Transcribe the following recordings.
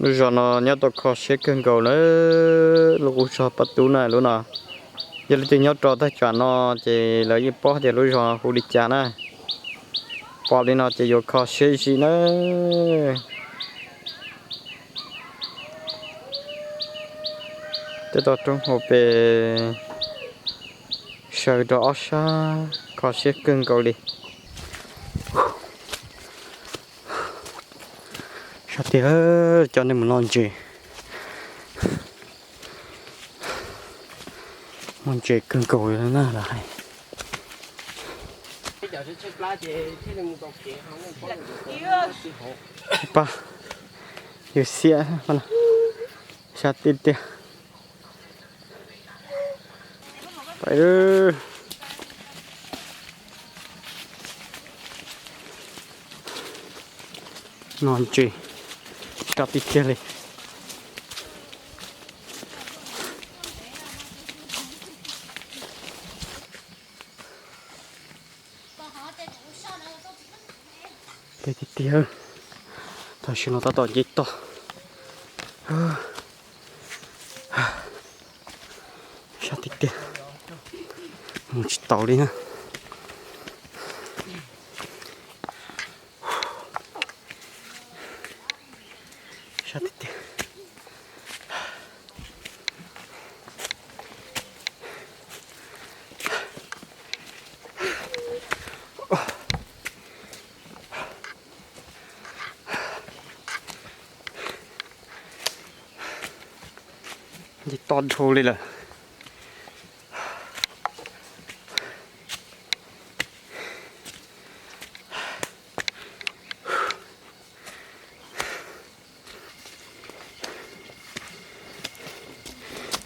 Lub zos no nyob tau kho siab kawg nkaus na, lub qub zos Paj Tub na lub no. Yog leej twg nyob rau thaj tsam no ces lawv yeej paub tias lub zos hu li cas na. Pom li no ces yuav kho siab zim na. Tej toj roob hauv pes sawv rau ob sab, kho siab kawg nkaus li. Sab tiag, coj nej mus noj ntses. Muaj ntses kawg nkaus li na lawv hais. Pab, yus xiab, sab tiag tiag. Noj ntses, sab tiag tiag li. Peb tiag tiag, tam sim no tab tom nce toj. Sab tiag tiag, mus tsis taus li na. Sab tiag tiag. Nce toj dhau li lawm.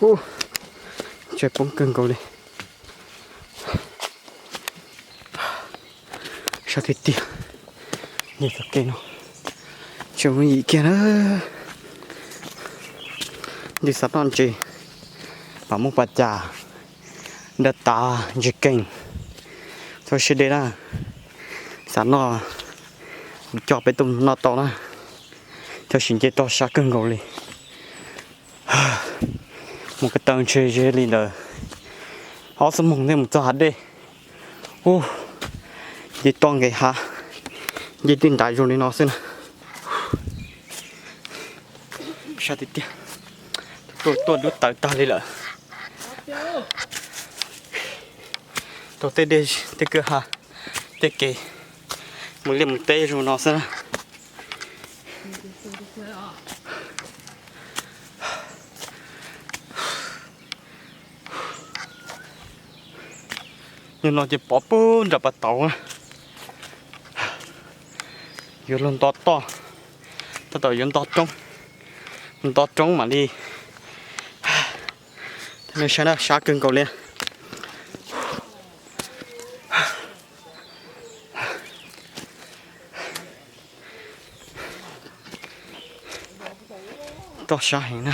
Ub, tsaus poob kawg nkaus li. Sab tiag tiag, nce txoj kev no tseem yim kiag na. Leej twg xav noj ntses, pam muaj pas cas, dawb tav ntses keej, txhob siab deb na. Xav noj, kuv coj peb tuaj noj tau na. Tab sis nce toj sab kawg nkaus li. Mus ko taw ntshe ze li ntawd ob xuab moos thiaj mus txog hav dej. Ub, nce toj nqes hav, nce tij ntav zoo li no xwb na. Sab tiag tiag, tuaj tuaj dub tawv tag li lawm. Tau tej dej tej kwj ha, tej kev mus liaj mus teb zoo no xwb na. Yog no ces pov puag nram pas tauv na. Yuav luag nto toj, tab tom yuav nto roob, nto roob mam li. Nej saib na, sab kawg nkaus li. Toj sab heev na.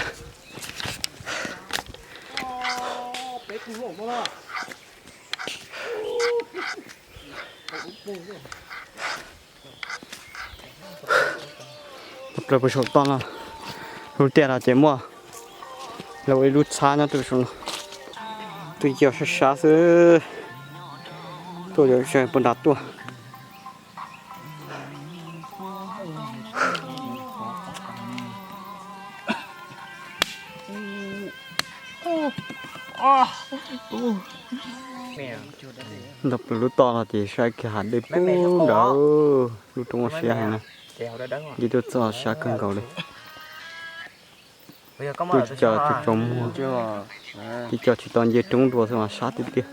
Plaws puag saum toj no, lub tiaj no ces muaj lawv ua ib lub txhab nyob rau saum no. Twb yog sab sab xwb, tuaj yuav tseem puag nrad tuaj. Nto plaws lub toj no ces saib kiag hav dej puag nrad, lub roob ua siab heev na. Nce tuaj txog sab kawg nkaus li. Tuaj tsis co tsis tau muag, tsis co tsis tau nce roob dua xwb mas sab tiag tiag.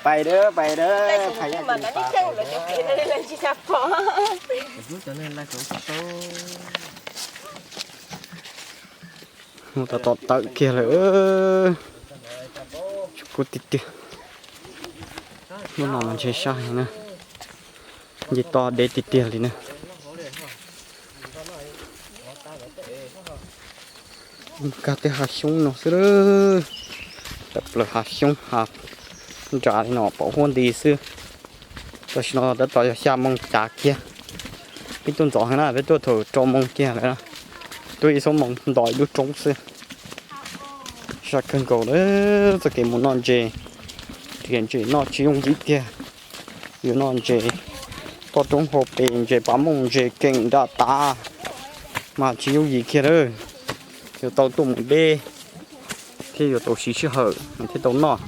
Pais dab, pais dab, pais dab. Mus tom tom tawm kiag lawm. Tsis kub tiag tiag. Hnub no mas ntshe sab heev na. Nce toj deb tiag tiag li na. Nkag tej hav xyoob no xwb, tawm plaws hav xyoob hav nrad li no pom huab nti xwb. Tam sim no tab tom yog xya moo cav kiag, peb tuaj ntxov heev na, peb tuaj thaum rau moo kiag lawm na, tuaj ib xuab moos nto ib lub roob xwb. Sab kawg nkaus lawm, txoj kev mus noj ntses, riam ntses noj tsis yooj yim kiag. Yuav noj ntses toj roob hauv pes, ntses pab mooj, ntses keem nram tav, mas tsis yooj yim kiag lawm. Yuav tau tuaj mus deb thiab yuav tau siv sij hawm thiaj tau noj.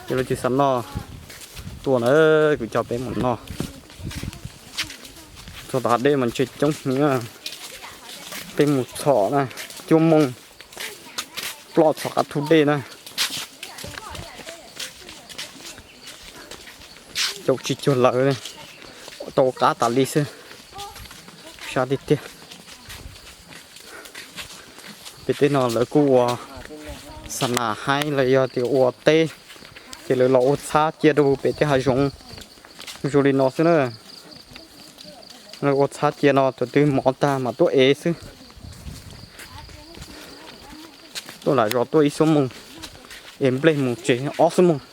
Yog leej twg xav noj tuaj na, kuv coj peb mus noj. Txog tom hav dej mas ntses coob heev, peb mus txhom na, cuaj moos ploj txhom qab thub dej na. Caum tsis cuag lawv, tau qab tas li xwb. Sab tiag tiag. Pem tej no lawv kuj ua xa nas haib los yog tias ua teb, ces lawv los ua txhab cia rau pem tej hav zoov zoo li no xwb na. Lawv ua txhab cia no, thaum twg mov tag mam tuaj ev xwb. Tuaj lam zos tuaj ib xuab moos, ev nplej mus tsev ob xuab moos,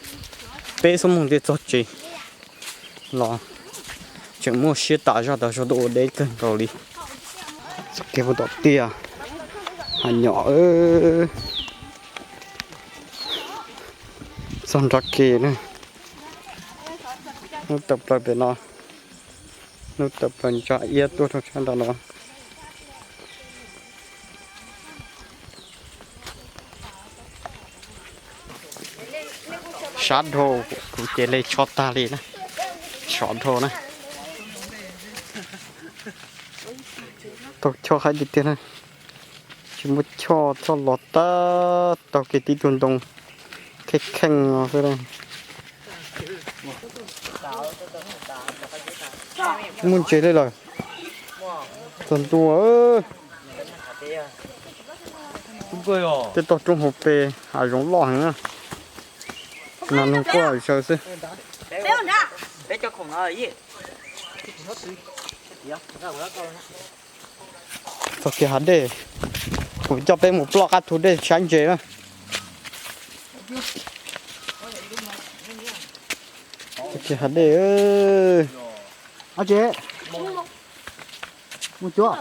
peb xuab moos thiaj txog tsev. Los tseem muaj siab tas zaj tas zog tuaj ua deb kawg nkaus li. Txoj kev puag tom tiaj, hav nyom, txog nrab ke na. Hnub tawm plaws pem no, hnub tawm plaws ntsa iab tuaj rau sab nram no. Sab dhau, kuv ces le tsho tag li na. Sov dhau na. Tau choj haib tiag tiag na. Tsis muaj choj, choj los tab taug kev tib tug ntoo kheej kheej no xwb. Muaj ntses li lawm. Txog ntua. Tej toj roob hauv pes hav zoov loj heev na. Nas noog quaj zaws xwb. Txog kiag hav dej, kuv coj peb mus ploj qab thu dej saib ntses na. Txog kiag hav dej. Ab tsi, mus cuab.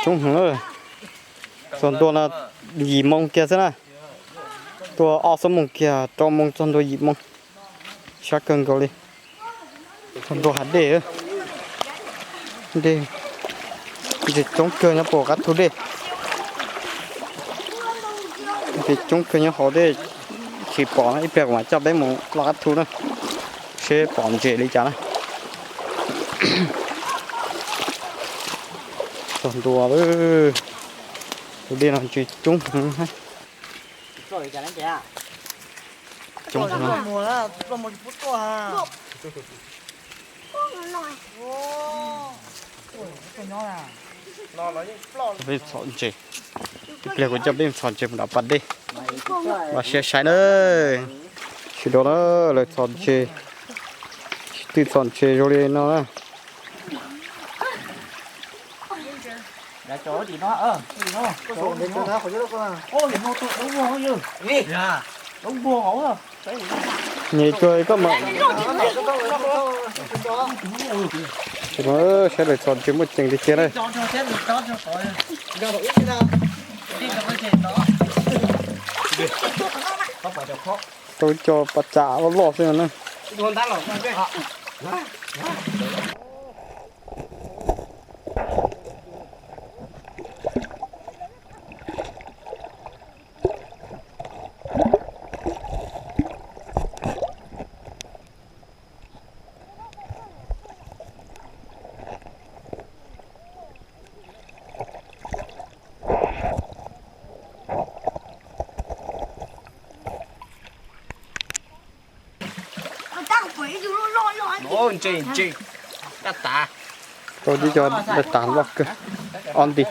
Coob heev. Txog ntua no yim moo kiag xwb na. Tuaj ob xuab moos kiag, rau moos txog ntua yim moo. Sab kawg nkaus li. Txog ntua hav dej. Dej, ntses coob kawg nyob puag qab thu dej. Ntses coob kawg nyob hauv dej, tsis pom na, ib pliag kuv mam coj peb mus ploj qab thu na, seb pom ntses li cas na. Txog ntua lawm, tus dej no ntses coob heev. Coob heev. Peb txhom ntses, ib pliag kuv coj peb txhom ntses mus nram pas dej. Los sia saib na, sawv daws na, lawv txhom ntses, twb txhom ntses zoo li no na. Nyem cuag koj mas. Saib lawv txhom ntses muaj ceem tiag tiag na. Tau cov pas tsam loj loj xwb no na. Ntses, ntses, daj tas. Tau tib co daj tas loj kawg. Ob nti.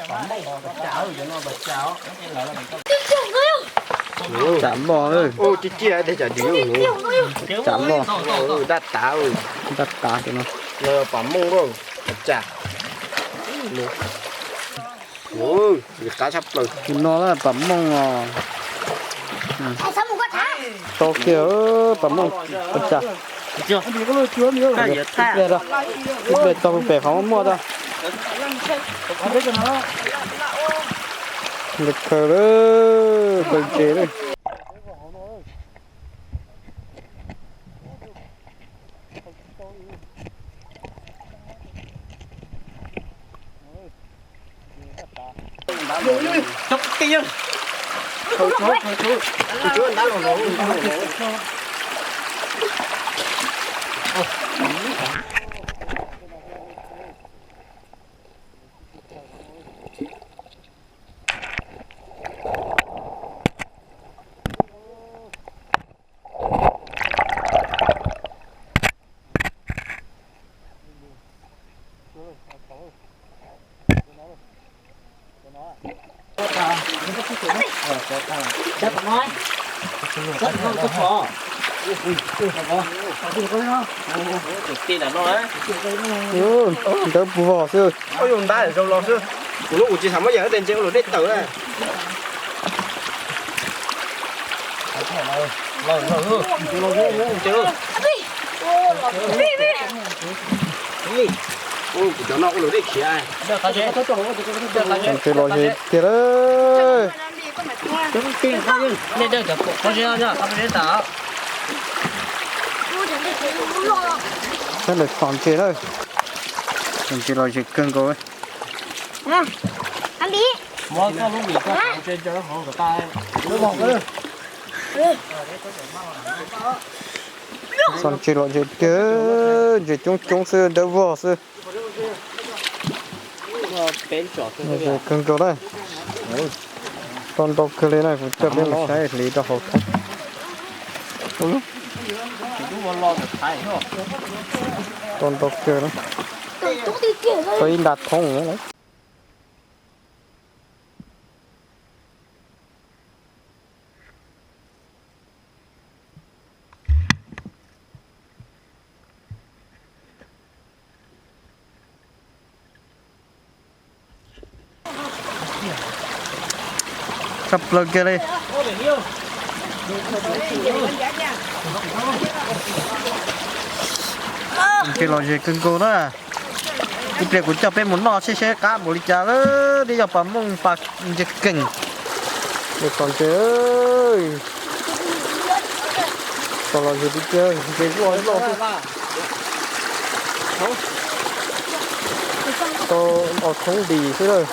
Tsam loj lawm. Ub, ciaj ciaj tej tsam dim. Tsam loj. Daj tav, daj tav tus no. Pam mooj lawm, tsam. Qab tshaj plaws. Tus no pam mooj os. Tau kiag pam mooj, tsam. Ib pliag tau pem qhov muaj tau. Ntawd khaws lawm, khaws ntses lawm. Ntawd puag vog xwb. Ua yus ntab zaus los xwb. Kuv lub kuv tsis xav muab yam tes ntses ua luam dej tawm na. Kuv cov no ua luam dej khiav. Ntses los ze tiag lawm. Sab ntawd txhom ntses na. Ntses los ze kawg nkaus. Txhom ntses los ze tiag, ntses coob coob xwb, dawb vog xwb. Los ze kawg nkaus na. Tau ntau kawg li na, kuv coj peb mus saib hliv rau hauv thoob. Tau ntau kawg na. Tau ib nta thoob na. Tshaj plaws kiag li. Ntses los ze kawg nkaus na. Ib pliag kuv coj peb mus noj seb seb qab npaum li cas lawm, twb yog pas mooj pas ntses keeg. Ntses txhom ntses, txhom los ze tiag tiag, ntses loj loj xwb. Tau ob thoob ntim xwb lawm.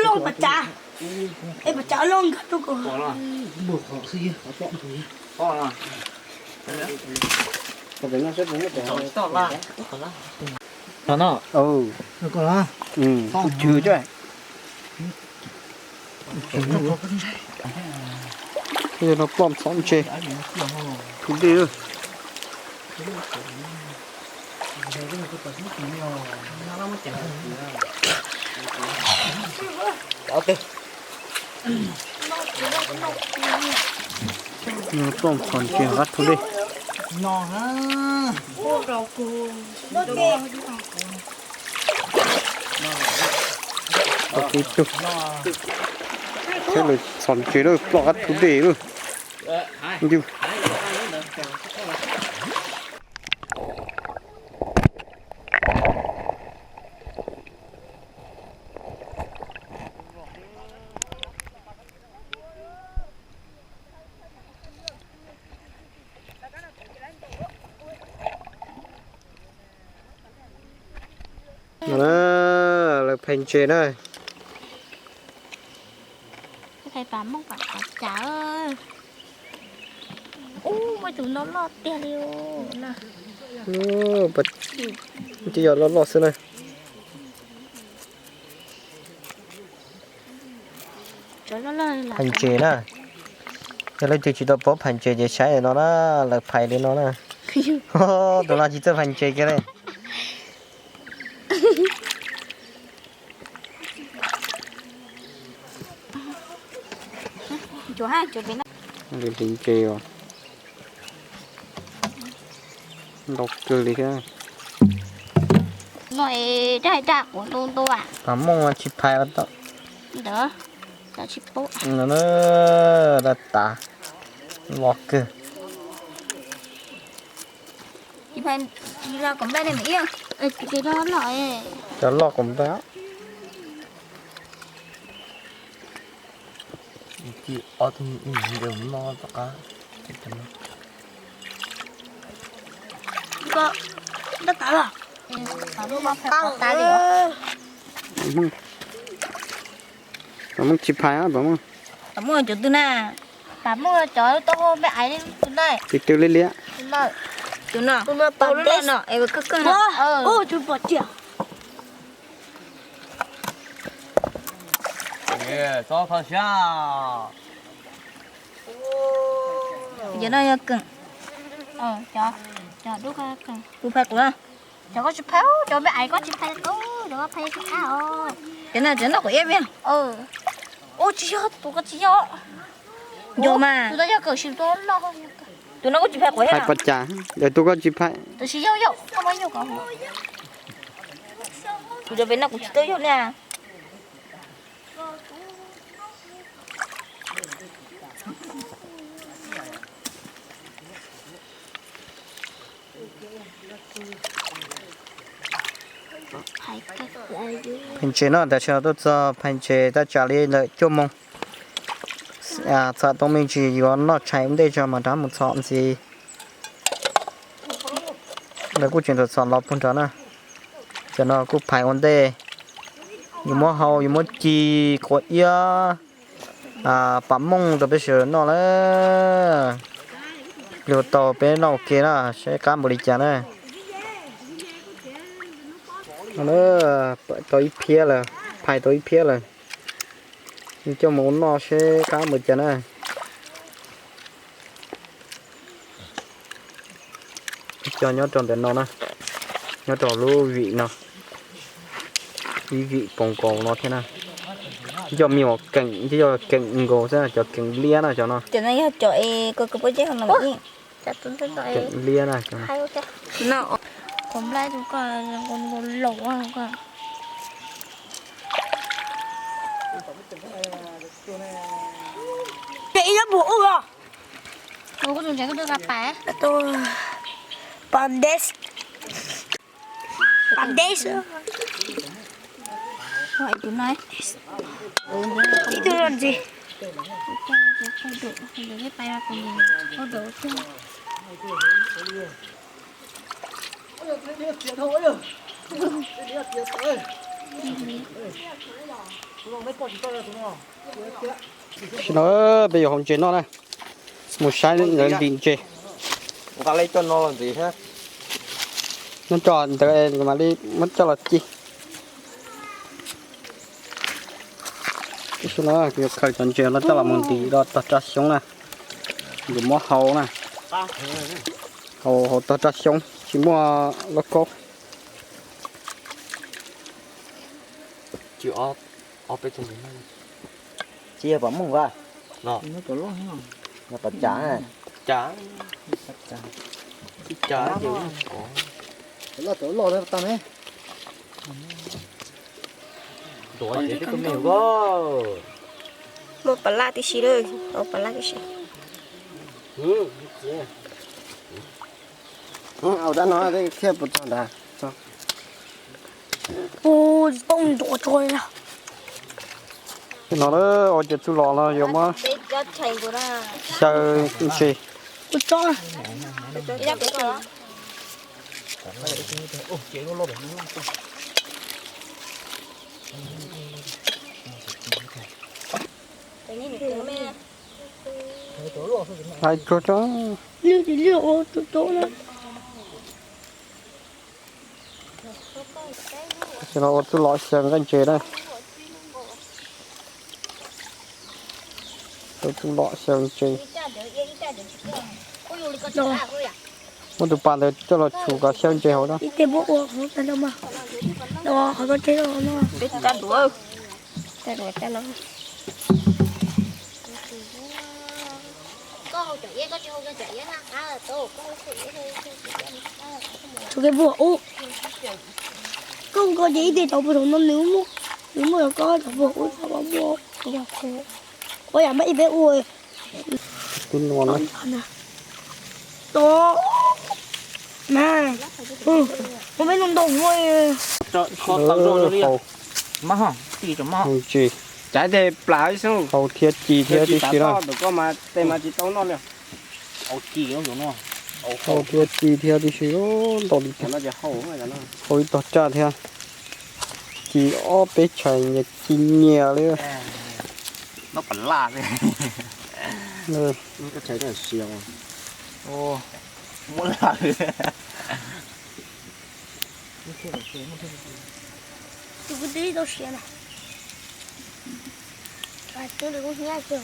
Loj pas tsav, es pas tsav loj nkag rau ko. Ub, cw cwj. Yog no ploj ntxhov ntses. Tus dej. Ploj ntxhov ntses qab thu dej. Tau kuv tug. Thiab lawv ntxhov ntses lawm, ploj qab thu dej lawm. Yus. Lawv phais ntses na. Phais pas mooj pas cas. Ub, muaj tus no loj tiag li. Twb yog loj loj xwb na. Phais ntses na. Yog leej twg tsis tau paub phais ntses ces saib no na, lawv phais li no na. Tus no tsis txawj phais ntses kiag li. Hliv ntses os. Ntau kawg li thiab. Pas mooj tsis phais los tau. Ntawd, tsis paub. Daj tas, loj kawg. Cov loj kom npaj. Pas mooj tsis phais, pas mooj. Pas mooj cov twg na? Pas mooj cov tau hau me ais li tus na. Tus twg liab liab? Tus no. Tus no es kawg kawg no. Cov no yog keem. Cov dub, kuv phais kuv na. Cov koj tsis phais, cov me ais koj tsis phais, cov koj phais tsis qab os. Cov no, cov no kuv iab me. Ub, tsis yog, tus koj tsis yog. Yog mas. Tus no yog kawm sim tus loj. Tus no kuj tsis phais kuv. Phais pas cas, yog tus koj tsis phais. Tus tsis yog yog, koj muab yog kom. Kuv cov pem no kuv tsis tau yog li. Phais ntses no, tam sim no tuaj txog phais ntses tab tsam li ntawm cuaj moos. Txhom tau me ntsis yuav noj tshais ua ntej tso mas rov mus txhom ntxiv. Lawv kuj tseem txhom los puag nrad na. Cov no kuj phais ua ntej. Yus muab hau, yus muab ci, quav iab, pas mooj rau peb sawv daws noj lawm. Pliag tau peb noj ua ke na, saib qab npaum li cas na. Tau ib phiab lawm, phais tau ib phiab lawm. Coj mus ua noj seb qab npaum cas na. Coj nyob rau ntawm no na, nyob rau lub vim no, ib vim poos nkaus no thiab na. Coj me nyuam keem, coj keem nkaus xwb, cov keem liab na cov no. Cov no yog cov es koj kawg pob zeb no. Keem liab na cov no. Pas ndes. Pas ndes. Ib tug no ntxiv. Tam sim no peb yuav hau ntses noj na, mus saib lawv ntim ntses. Nyob tso ntawd mam li muab coj los ci. Tam sim no kuv yuav khaws cov ntses no coj los mus ntim rau tog rau xyoob na. Yuav muab hau na, hau hauv tog raj xyoob tsis muaj lauj kaub. Tsis yog pom mooj ko, yog pom cas, cas, cas, loj tau loj tag ne. Muaj pam laj tib si lawm, pam laj tib si. Au dab no thiaj puas txog nrad. Ua tsis tau ntuav tso li na. No ua ces txuj lom no yuav muab xyaw ntses. Ua tso. Hlais tsuag tso. Lwj tis lwj ua tsuag tsuag na. Tam sim no ua txuj lom xyaw nqaij ntses na. Ua txuj lom xyaw ntses. Muab tus pas ntawd coj los tshum kom xyaw ntses hauv na. Ib teg muab ua qhov tag no mas, qhov ko tseg no. Tsuas kev puag ub. Koj ua ko ces ib teg cov puag thaum no nws muaj, nws muaj cov ko cov puag ub tau muaj. Ua yam mas ib peb ua. Tib nua na. Mas, ua peb noj ntau ua. Hau ntsis, hau thiab ci thiab tib si na. Hau thiab ci thiab tib si, ntau li tiag. Hau ib tog raj thiab. Ci ob peb tshais nyias ci nyias li. Tus kwv tij tau siav na. Tus kwv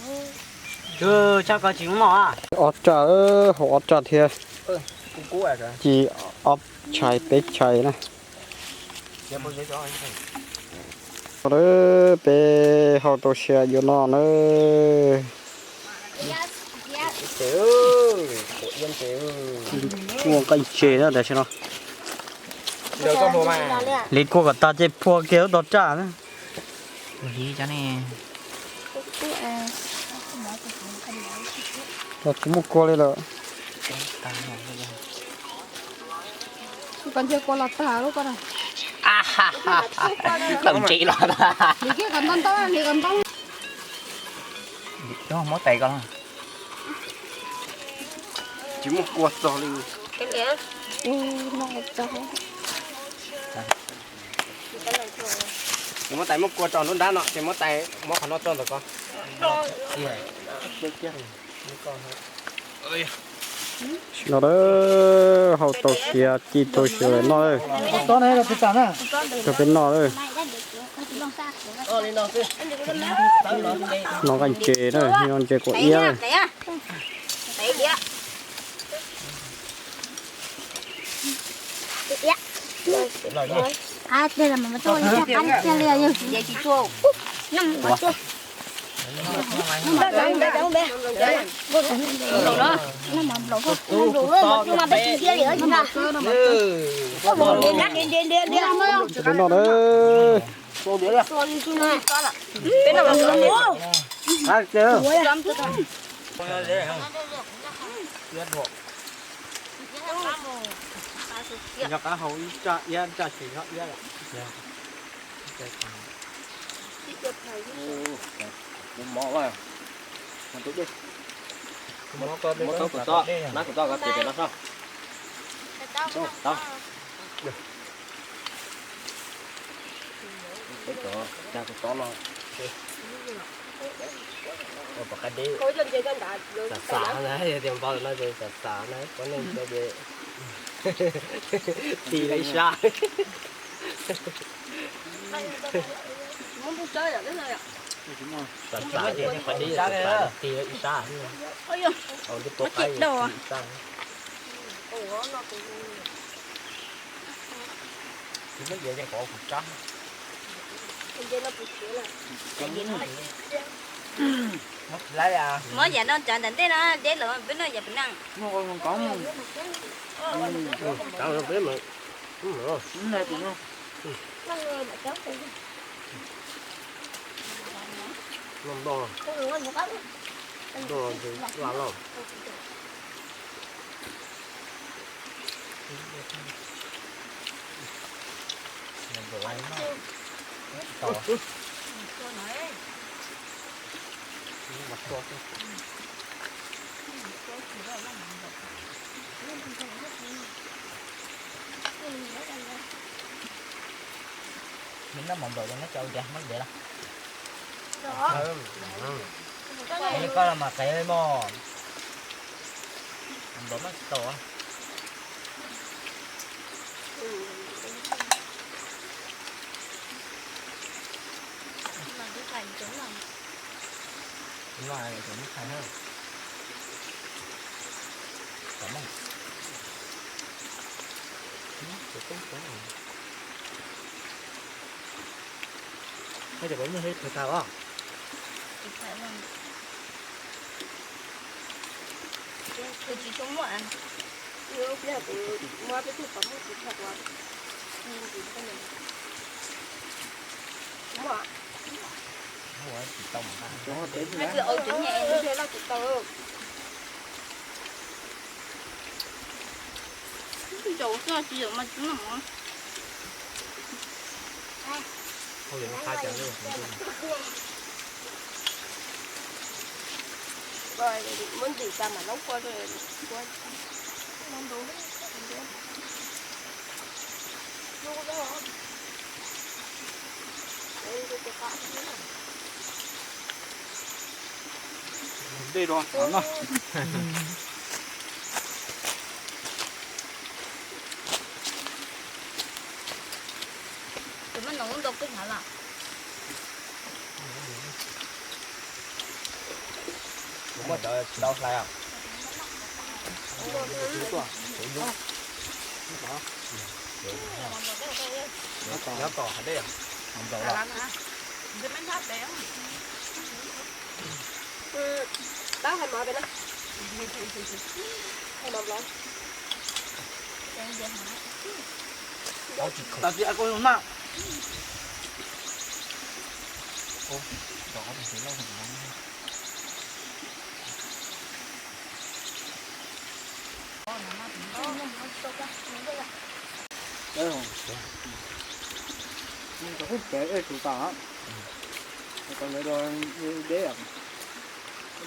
tij tsis noj. Ob raj, hau ob raj thiab. Ci ob tshais peb tshais na. Peb hau tau siav yuav noj na. Ua nqaij ntses na tam sim no. Li kuaj kom tag ces phua kiag lub tog raj na. Tsis muaj kua li lawm. Tsis muaj kua los tag lub ko na. Tawm ntses los tag. Lim kiag kom ntau ntau, lim kom ntau. Muab tais ko. Tsis muaj kua txog li. Ces muab tais muab kua tso nruab nrab no, ces muab tais muab qhov no tso ntawm ko. Sim no hau tau siav, ci tau siav lawm noj. Rau peb noj. Noj nqaij ntses na, noj ntses kuam iab. Peb noj na. Nyob qab hau ib raj iab, raj tsis nyob iab lawm. Kuv mov, kuv mov tau kuv txob, nab kuv txob ko tias tias no soj. Tau. Peb cov cag kuv txob no. Pom qab deb. Xav xav na, yog tias npau no ces xav xav na, poj neeg ces ti ib sab. Tam tam li qhov dib tam li ib sab, ib sab. Muab yam no cov ntawm ntej no deb los peb noj yam peb neeg. Noj mov nplaum rau neb cov ua cas muab dev los. Koj los mas qev mog. Nplaum mas tsis tau. Ej, cov pem muaj ib qho tag os. Kuv tsis tshua muaj. Ib pliag kuv muab peb tug qhov muag kuv tshaj kuv. Muaj. Muaj tsis tau mas. Tsis tau. Ncaus xwb tsis yog mas tsis muaj. Muab ntim tas mam laub kua rau. Dej rau no. Tus mab noog lub ntau kawg heev lawm. Kuv muab cov tsis tau hlais os. Nyob tom hav dej. Tab hais mov pem no. Hais mov nplaum. Tsis khuv. Tsis khuv na. Cov kuj pem ej tsuv tas, cov ntawd deb,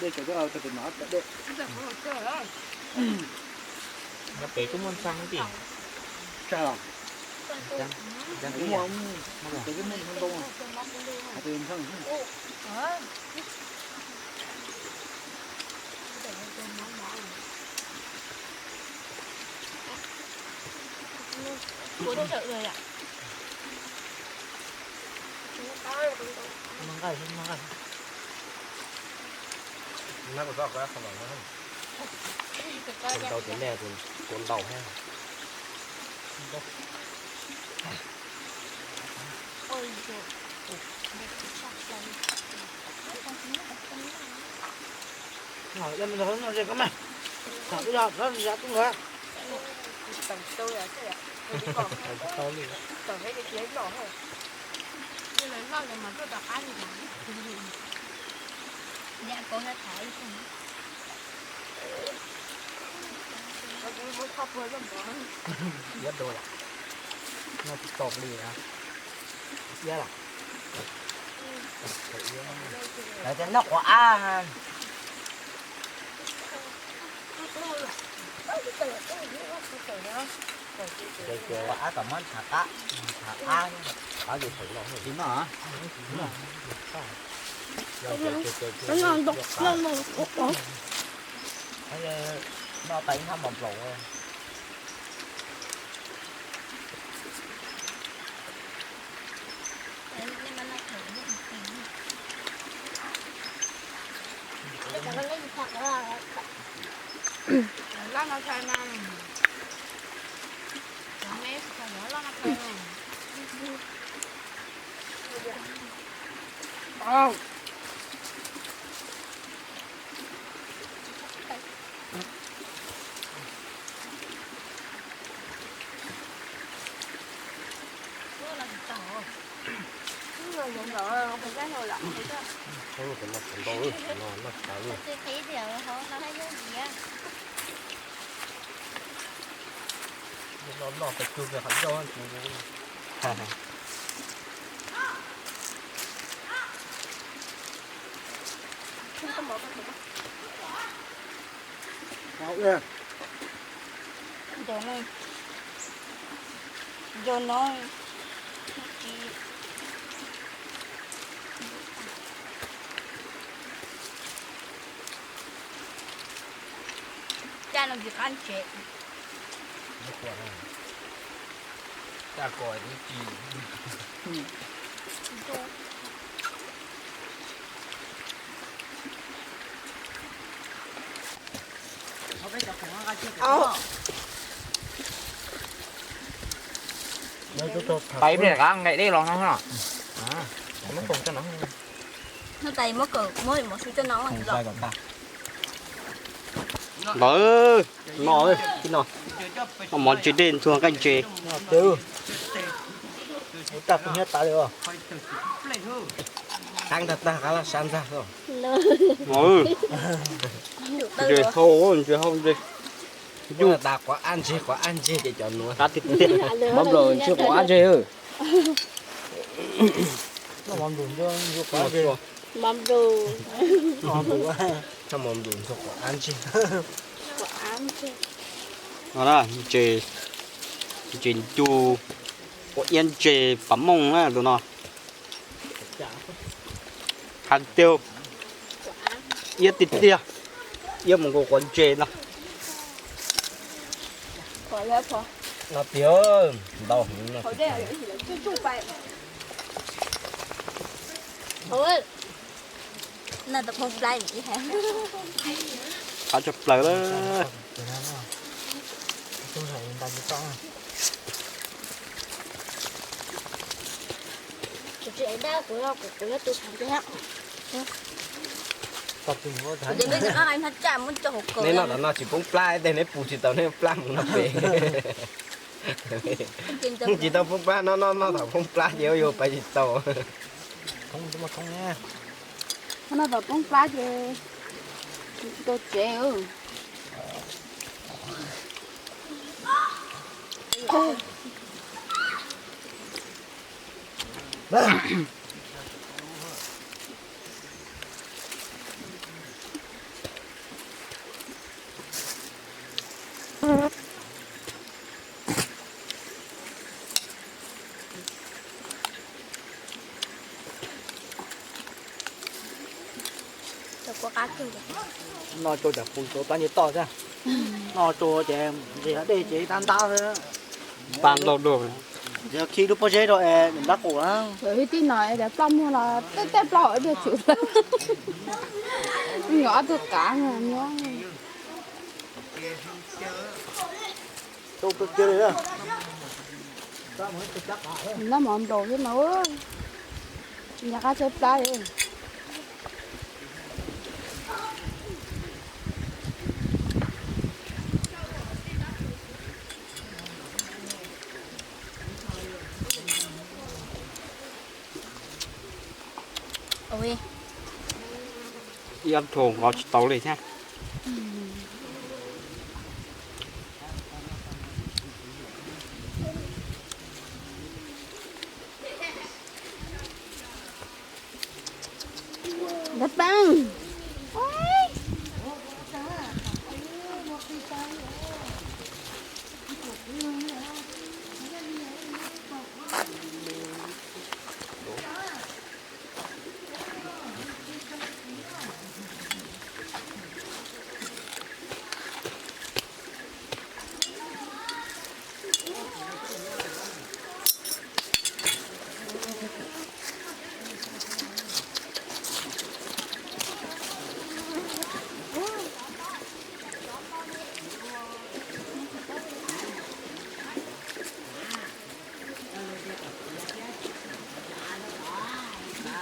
dej tsaus coj tau pem mas pem dej. Nyob pem kuj muaj ntxhab tij. Tsag los? Muaj, pem kuj muaj ntau, hais tias ntxhab. Ua tsawm lawm yom. Nqa, nqa. Tus ntau tus nej tus ntau thiab. Noj ze koj mas, tham ib lo no yav tub nkawd. Iab dua, noj tsis tau li na. Iab los? Lawv tias noj quav ab. Quav ab kom muab ntshav qab, ntshav qab. Qab yus thaum no tsis noj. Noj tas ib hnab mov nplaum. Caj no tsis qab ntsev. Caj ko tib ci. Pais ib pliag rov qab nqaim dej los no. Muab koom tso no. Hnub tas muab koom, muab mov su coj no los. Lawv, no, no, mov ntse dej ntxuag nqaij ntse. Tag tus nyob tas li os. Qab ntag tag qab laj sab ntag. Ntses hau, ntses hau ntses. Yus tas quav ab ntseg, quav ab ntseg ces cov nuav. Qab tiag tiag. Mov nplaum ntseg quav ab ntseg. Mov nplaum ntseg quav ab ntseg. Ntses, ntses ncu, ua iab ntses pas mooj na tus no. Hais tiag, iab tiag tiag, iab mus nkaus quav ntses no. No tiag, ntau heev no. Qab tshaj plaws lawm. Neb noj tom no tsis poob plab, tej neb pum tsis tau neb plab mus no pem. Tsis tau poob plab, noj noj noj thaum poob plab ces yuav pais tsis tau. Noj thaum poob plab ces tsis tau tsev. Noj tsau tsam pum tsau plab nce toj thiab. Noj tsau ces ntses dej ces ib tab ntab xwb. Pab ntau dua. Ntses khi lub pob zeb rau es ntab qus na. Ib tib no es plaj muag los tej tej plaj hauv ib pliag tshwm. Nyuam ob tug qav nyob. Noj mov nplaum xwb mas, nyob qab tshab plab li. Ib ob tug nqos tsis tau li thiab.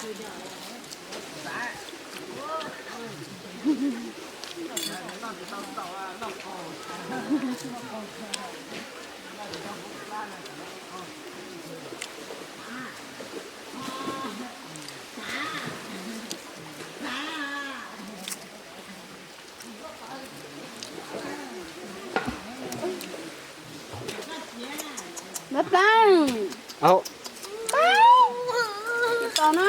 Npab Plaab, tsis tau na.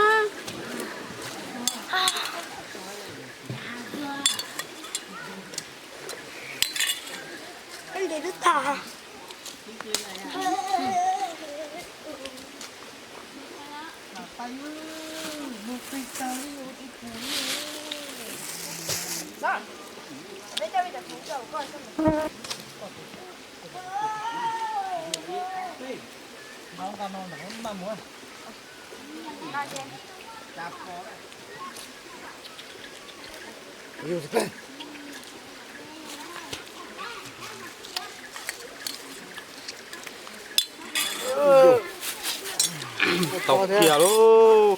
Tau kiag lauj.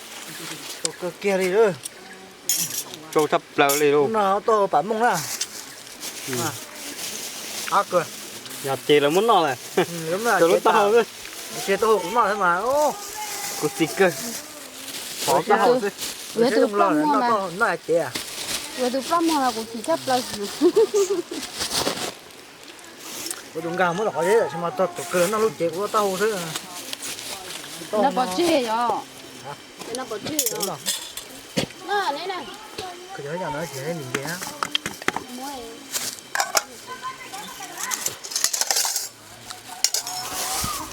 Tau kawg kiag li lauj. Tsau tshaj plaws li lauj. No tau pam mooj na. Yog ces lawv muab noj lawm. Cov lub taub hau xwb. Ces taub hau kuv noj thiab mas. Kuv txiv kawg. Pov taub hau xwb. Kuv yog tus ploj muag mas, kuv yog tus ploj muag mas kuv chim tshaj plaws. Kuv tus nkag muab tom qhov zeb tsis mas tau tus kawg noj lub cev kuv taub hau xwb. No pov tseg yom? No pov tseg yom?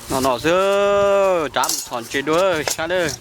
No no xwb, tsav mus txhom ntses dua sab lawm.